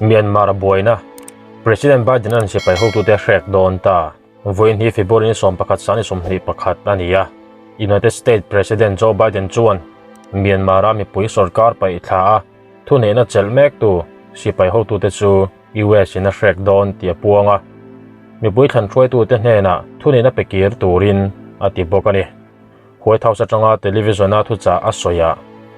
Myanmar a buaina, President Biden-a'n sipai hotute a hrek dawn ta. Vawiin hi February ni 11 sang ni 21 a ni a, United States President Joe Biden chuan Myanmar-a mipui sorkar paih thla a thuneihna chelh mektu sipai hotute chu US-in a hrek dawn tih a puang a, mipui thlan hruaitute hnenah thuneihna pe kir turin a ti bawk a ni. White House atanga television-a thuchah a sawiah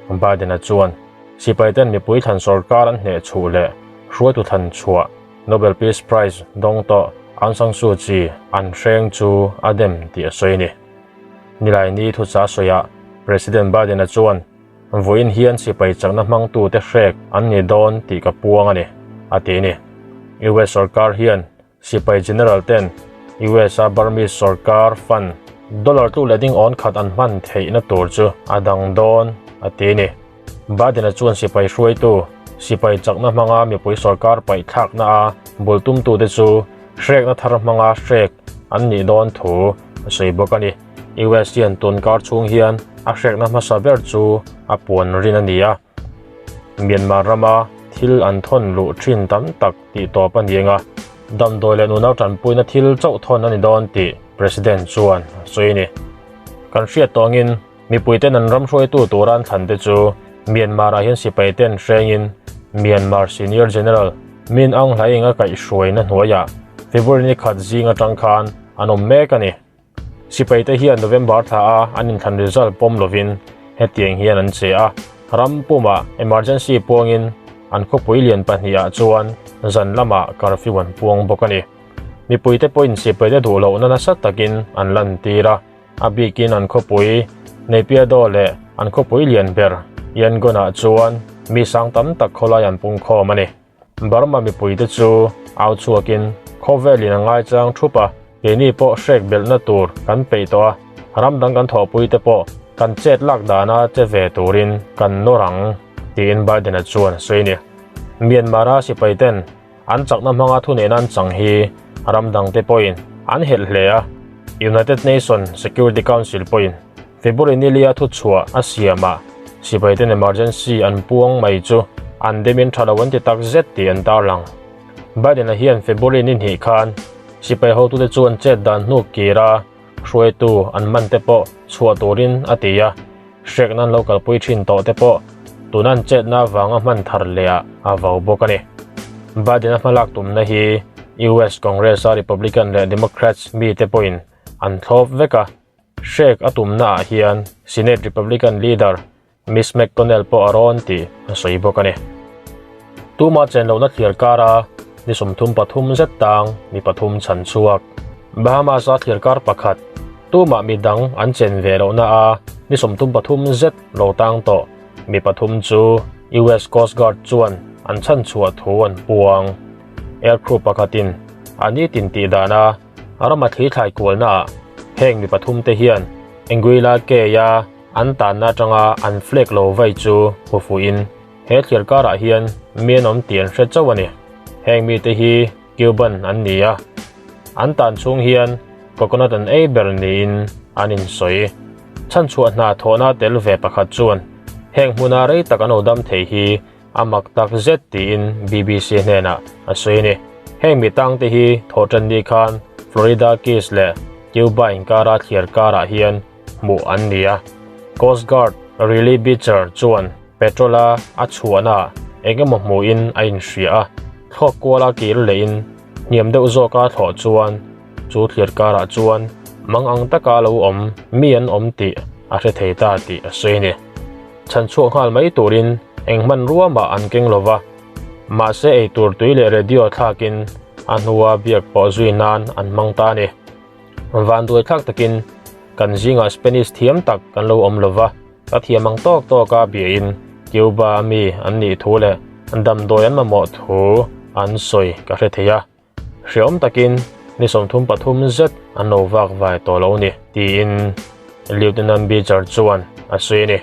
Biden-a chuan sipaiten mipui thlan sorkar an hneh chhuh leh hruaitu thlan chhuah Nobel Peace Prize dawng tawh Aung San Suu Kyi an hreng chu a dem tih a sawi a ni. Nilaini thuchah a sawiah President Biden-a chuan Vawiin hian sipai chakna hmangtute hrek an ni dawn tih ka puang a ni, a ti a ni. US sorkar hian Sipai General ten US a Burmese sorkar fund dollar tlu leh ding awn khat an hman theihna tur chu a dang dawn, a ti a ni. Biden-a chuan sipai hruaitu, sipai chakna hmanga mipui sorkar paihthlakna a bul tumtute chu hrekna thar hmanga hrek an nih dawn thu a sawi bawk a ni. US hian tun kar chhung hian a hrekna hmasa ber chu a puan rin a ni a. Myanmar rama thil an thawn luh thin tam tak tih tawp a ni ang a, damdawi leh nunau tanpuina thil chauh thawn a ni dawn tih President chuan a sawi a ni. Kan hriat tawngin mipuiten an ram hruaitu tura an thlan te chu Myanmar-ah hian sipai ten hrengin Myanmar Senior General Min Aung Hlaing a kaihhruaina hnuaiah February ni khat zing atang khan an awm mek a ni. Sipaite hian November thla a an inthlan result pawm lovin hetiang hian an che a, ram pumah emergency puangin an khawpui lian pahnihah chuan zan lamah curfew an puang bawk a ni. Mipuite pawhin sipaite duh lohna nasa takin an lantir a, a bikin an khawpui Naypyidaw leh an khawpui lian ber Yangon-ah chuan mi sang tam tak khawlai an pungkhawm a ni. Burma mipuite chu au chhuakin khawvelin a ngaichang thup a, keini pawh hrek belhna tur kan peih tawh a, ram dang kan thawhpuite pawh kan chet lak dana che ve turin kan nawr ang, tiin Biden-a chuan a sawi a ni. Myanmar-a sipaiten an chakna hmanga thuneihna an chang hi ram dangte pawhin an helh hle a, United Nations Security Council pawhin February nilia thuchhuah a siamah sipaiten emergency an puang mai chu an demin tha lo an ti tak zet tih an tarlang. Biden-a hian February ni hnih khan sipai hotute chuan chet dan hnuk kira hruaitu an man te pawh chhuah turin a ti a, hrekna an lo kalpui thin tawh te pawh tuna an chetna avanga hman thar lehah a vau bawk a ni. Biden-a hmalak tumna hi US Congress-a Republican leh Democrats mite pawhin an thlawp vek a. Hrek a tumnaah hian Senate Republican leader Mitch McConnell pawh a rawn tih a sawi bawk a ni. Tuma chen lohna thlir kara ni 33 zet tang mi pathum chhan chhuak. Bahamas-a thlir kar pakhat tumah mi dang an chen ve lohna a ni 33 zet lo tang tawh mi pathum chu US Coast Guard chuan an chhan chhuah thu an puang. Aircrew pakhatin a nitin tih dana A rama thli thlai kualnaah heng mi pathumte hian Anguilla Cay-a an tanna atanga an flag lo vai chu hmu fuhin he thlir karah hian mi an awm tih an hre chauh a ni. Heng mite hi Cuban an ni a, an tan chhung hian coconut an ei ber niin an insawi. Chhanchhuah hna thawhna tel ve pakhat chuan heng hmuna rei tak an lo dam thei hi A mak tak zet tiin BBC hnenah a sawi a ni. Heng mi tangte hi thawhṭanni khan Florida Keys leh Cuba inkara thliar karah hian hmuh an ni a. Coast Guard Riley Beecher chuan petrol-a a chhuahnaah eng emaw hmuhin a inhria a, thlawk kuala kir lehin hniam deuh zawka thlawh chuan chu thliar karah chuan mang ang taka lo awm mi an awm tih a hre thei ta tih a sawi a ni. Chhan chhuak nghal mai turin eng hmanrua mah an keng lo va, mahse ei tur tui leh radio thlakin a hnua biak pawh zui nan an hmang ta a ni. Vanduai thlak takin kan zingah Spanish thiam tak kan lo awm lo va, ka thiam ang tawk tawka biain Cuba a mi an nih thu leh damdawi an mamawh thu an sawi ka hre thei a. Hreawm takin ni 33 zet an lo vak vai tawh lo ni, tiin Lieutenant Beecher chuan a sawi a ni.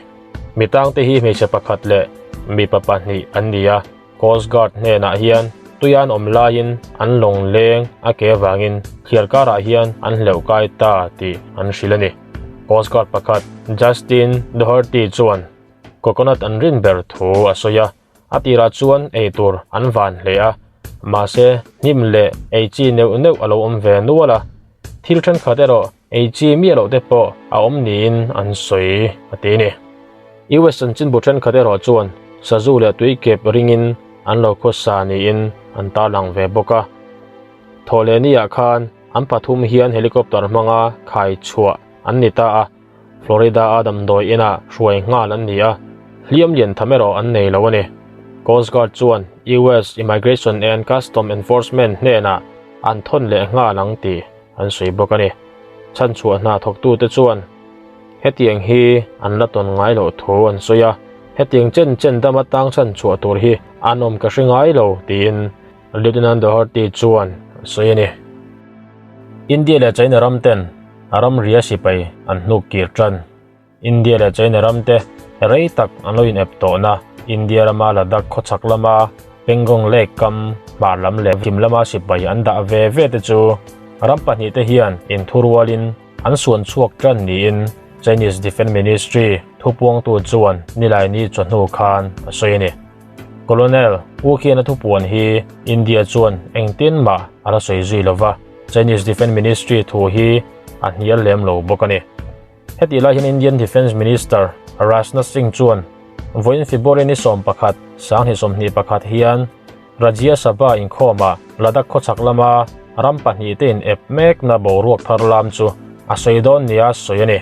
Mi tangte hi hmeichhe pakhat leh mipa pahnih an ni a, Coast Guard hnenah hian tuia an awm laiin an lawng leng a ke avangin thliar karah hian an hleuh kai ta tih an hrilh a ni. Coast Guard pakhat Justin Doherty chuan coconut an rin ber thu a sawi a. A tirah chuan ei tur an van hle a, mahse hnim leh ei chi neuh neuh a lo awm ve nual a. Thil thenkhat erawh ei chi miah loh te pawh a awm niin an sawi a ti a ni. US chanchinbu thenkhat erawh chuan sazu leh tuikep ringin an lo khawsa niin an tarlang ve bawk a. Thawhlehniah khan an pathum hian helicopter hmanga khai chhuah an ni ta a. Florida-a damdawi inah hruai nghal an ni a, hliam lian tham erawh an nei lo a ni. Coast Guard chuan US Immigration and Custom Enforcement hnenah an thawn leh nghal ang tih an sawi bawk a ni. Chhanchhuah hna thawktute chuan hetiang hi an la tawn ngai loh thu an sawi a, hetiang chen chen dama tang chhanchhuah tur hi an awm ka hre ngai lo tiin Lieutenant Doherty chuan a sawi a ni. India leh China ram ten a ramria sipai an hnuk kir tan. India leh China ram te rei tak an lo inep tawhna India rama Ladakh khawchhak lama Pangong Lake kam hmar lam leh chhim lama sipai an dah ve ve te chu ram pahnihte hian inthurualin an suan chhuak tan niin Chinese Defence Ministry thupuangtu chuan Nilaini chawhnu khan a sawi a ni. Colonel Wu Qian-a thupuan hi India chuan engtin mah a la sawi zui lo va, Chinese Defence Ministry thu hi a hnial lem lo bawk a ni. Hetih lai hian Indian Defence Minister Rajnath Singh chuan vawiin February ni 11, 2021 hian Rajya Sabha inkhawmah Ladakh khawchhak lama ram pahnihte in ep mekna boruak thar lam chu a sawi dawn nia sawi a ni.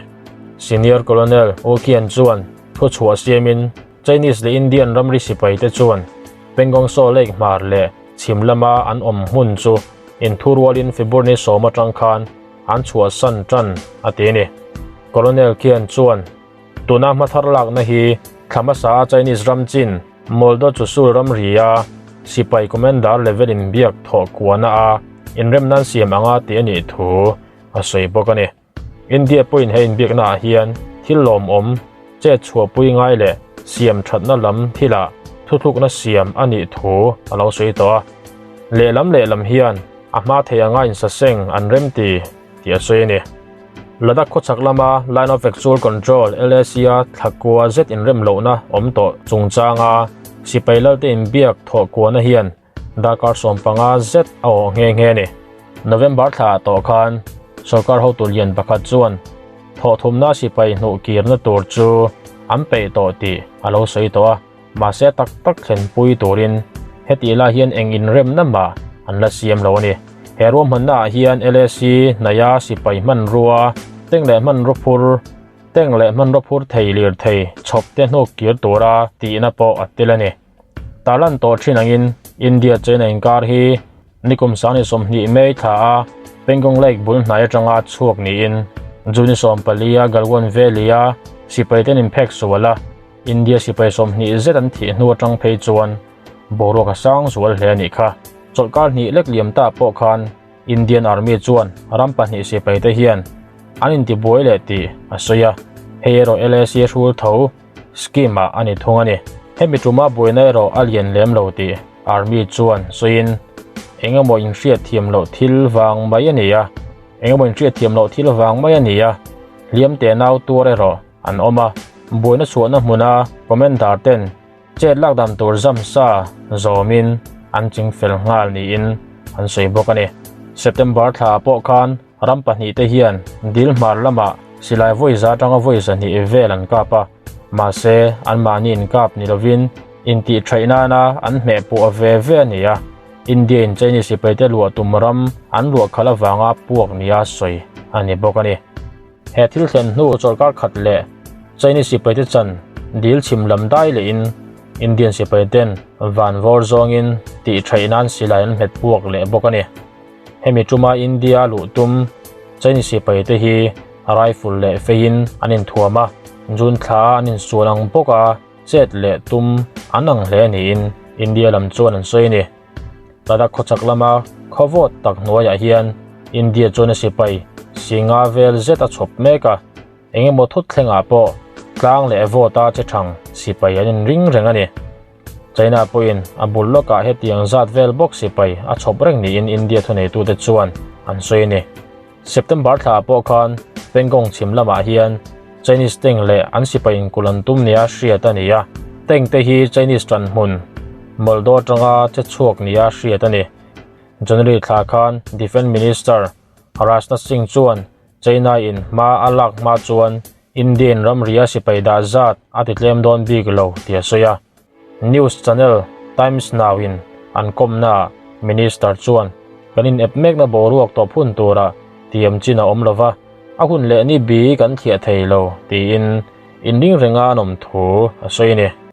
Senior Colonel Wu Qian chuan thuchhuah siamin Chinese leh Indian ramri sipaite chuan Pangong Tso Lake hmar leh chhim lama an awm hmun chu inthurualin February 10 atang khan an chhuahsan tan a ti a ni. Colonel Qian chuan tuna hma thar lakna hi thla hmasa a Chinese ram chin Moldo Chushul ramria sipai commander level inbiak thawh kuana a inremnan siam anga tih a nih thu a sawi bawk a ni. India pawhin he inbiakna ah hian thil lawmawm, chet chhuahpui ngai leh siam thatna lam thilah thuthlukna siam a nih thu a lo sawi tawh a. Lehlam lehlam hian a hma thei anga insaseng an remti tih a sawi a ni. Ladakh khawchhak lama Line of Actual Control, LAC, a thlakua zet inrem lohna awm tawh chungchanga sipai lalte inbiak thawhkuana hian Darkar 15 zet a awh nghe nghe a ni. November thla ah tawh khan sorkar hotu lian pakhat chuan thawhthumna sipai hnuh kirna tur chu an peih tawh tih a lo sawi tawh a, mahse tak tak thlenpui turin hetih lai hian eng inremna mah an la siam lo a ni. He ruahmanna ah hian LAC hnaia sipai hmanrua teng leh hmanraw phur teng leh hmanraw phur thei lirthei chhawp te hnuk kir tura tihna pawh a tel a ni. Tarlan tawh thin angin India China inkar hi nikum 20 May thla a Pangong Lake bul hnai atanga chhuak niin June 14 a Galwan Valley a sipai ten inphek sual a, India sipai 20 zet an thih hnu atang phei chuan boruak a sang zual hle a nih kha. Chawlhkar hnih lek liam ta pawh khan Indian Army chuan ram pahnih sipai te hian an intibuai leh tih a sawi a, hei erawh LAC hrul tho Scheme ah a ni thung a ni. Hemi tuma buaina erawh a lian lem lo tih Army chuan sawiin, Engemaw inhriat thiam loh thil vang mai a ni a, engemaw inhriat thiam loh thil vang mai a ni a, hliam teh nau tuar erawh an awm a, buaina chhuahna hmuna Commander ten chet lak dan tur zam sa zawmin an ching fel nghal niin an sawi bawk a ni. September thla ah pawh khan Ram pahnihte hian dil hmar lamah silai vawi za atanga vawi zahnih vel an kap a, mahse anmahni inkap ni lovin intihtheih nana an hmeh puah ve ve a ni a, India in Chinese sipaite luah tum ram an luah khalh avanga puak nia sawi a ni bawk a ni. He thil thlen hnu chawlhkar khat leh Chinese sipaite chan dil chhim lam dai lehin Indian sipaiten van vawr zawngin tihtheih nan silai an hmet puak leh bawk a ni. Hemi tuma India luh tum Chinese sipai te hi rifle leh feiin an inthuam a, June thla an insual ang bawk a, chet leh tum an ang hle niin India lam chuan an sawi a ni. Ladakh khawchhak lama khawvawt tak hnuaiah hian India chuan a sipai singa vel zet a chhawp mek a, engemaw thut thlengah pawh tlang leh vawta che thang sipai an inring reng a ni. China pawhin a bul lawkah hetiang zat vel bawk sipai a chhawp reng niin India thuneitute chuan an sawi a ni. September thlaah pawh khan Pangong chhim lamah hian Chinese tank leh an sipai inkulh an tum nia hriat a ni a, tank te hi Chinese ṭanhmun. Moldo atanga che chhuak nia hriat a ni. January thla khan Defence Minister Rajnath Singh chuan China in hma a lak hma chuan India in ramria sipai dah zat a ti tlem dawn bik lo tih a sawi a. News channel Times Now in an kawmnaah Minister chuan kan in ep mekna boruak tawp hun turah tiam chin a awm lova, a hun leh ni bi kan thliah thei lo tiin inring renga an awm thu a sawi a ni.